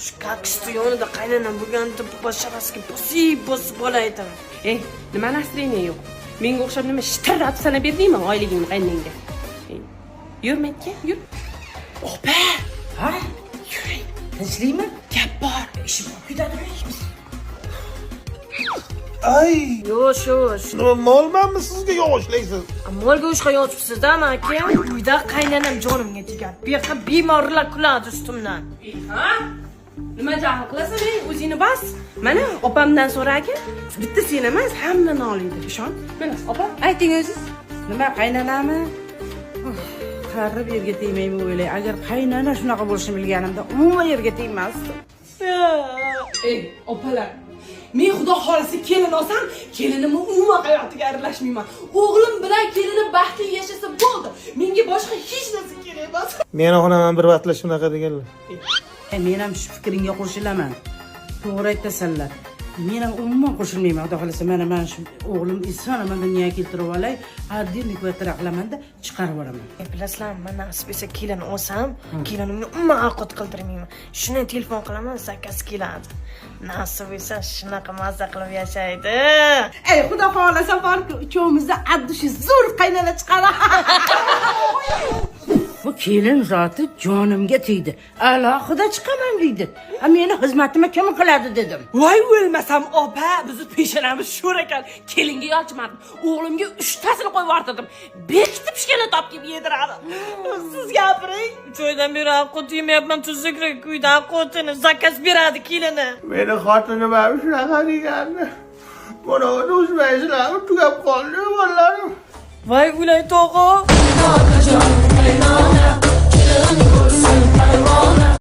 Shu kakishni yonida qaynanam bo'lganida basharasiga bosib bosib bola aytaman. Ey, nima настроение yo'q? Menga o'xshab nima shitirlatib sanab berdingmi oyligingni qaynangga? Ey, yur Mekka, yur. Opa, Ha? yuring. Tinchlikmi? Gap bor. Ishim bo'lib ketadimi? Ay, Yo'q, yo'q. nima molmanmi sizga yog'ochlaysiz? Molga o'shqa yotibsiz-da, aka. Uyda qaynanam jonimga tegadi. Bu yoqqa bemorlar kuladi ustimdan. Ha? Nima jahl qilasan, ey? O'zingni bas. Mana opamdan so'ragin. Bitta sen emas, hammani oliydi. Ishon. Mana opa, ayting o'zingiz. Nima qaynanami? Uf, qarib yerga tegmaymi o'ylay. Agar qaynana shunaqa bo'lishini bilganimda umuman yerga tegmasdim. Ey, opalar. Men xudo xolasa kelin olsam, kelinimni umuman hayotiga aralashmayman. O'g'lim bilan kelinim baxtli yashasa bo'ldi. Menga boshqa hech narsa kerak emas. Meni onam ham bir vaqtlar shunaqa deganlar. Men ham shu fikringga qo'shilaman. To'g'ri aytasanlar. Men ham umuman qo'shilmayman. Xudo xolasa mana shu o'g'lim eson omon dunyoga keltirib olay, отдельный kvartira qilamanda chiqarib yuboraman. Bilasizlarmi, man nasib etsa kelin olsam, kelinimga umuman ovqat qildirmayman. Shuni telefon qilaman, заказ keladi. Nasib etsa shunaqa mazza qilib yashaydi. Ey, xudo xohlasa borku, uchovimizda от души zo'r qaynana chiqadi. Bu kelin zoti jonimga tegdi. Alohida chiqaman deydi. A meni xizmatimni kim qiladi dedim. Voy o'lmasam opa, bizni peshonamiz sho'r ekan. Kelinga yolchmadim. O'g'limga uchtasini qo'yib yubordim. Bekitib pishganini topib kelib yediradi. Siz gapiring. 3 oydan beri ovqat yemayapman, tuzuklik uyda ovqatini заказ beradi kelini. Meni xotinim ham shunaqa degandi. Buni o'zmaysizlarmi, tugab qoldi bolalarim. Voy o'lay tog'a. Qaynona, kelin bo'lsin parvona.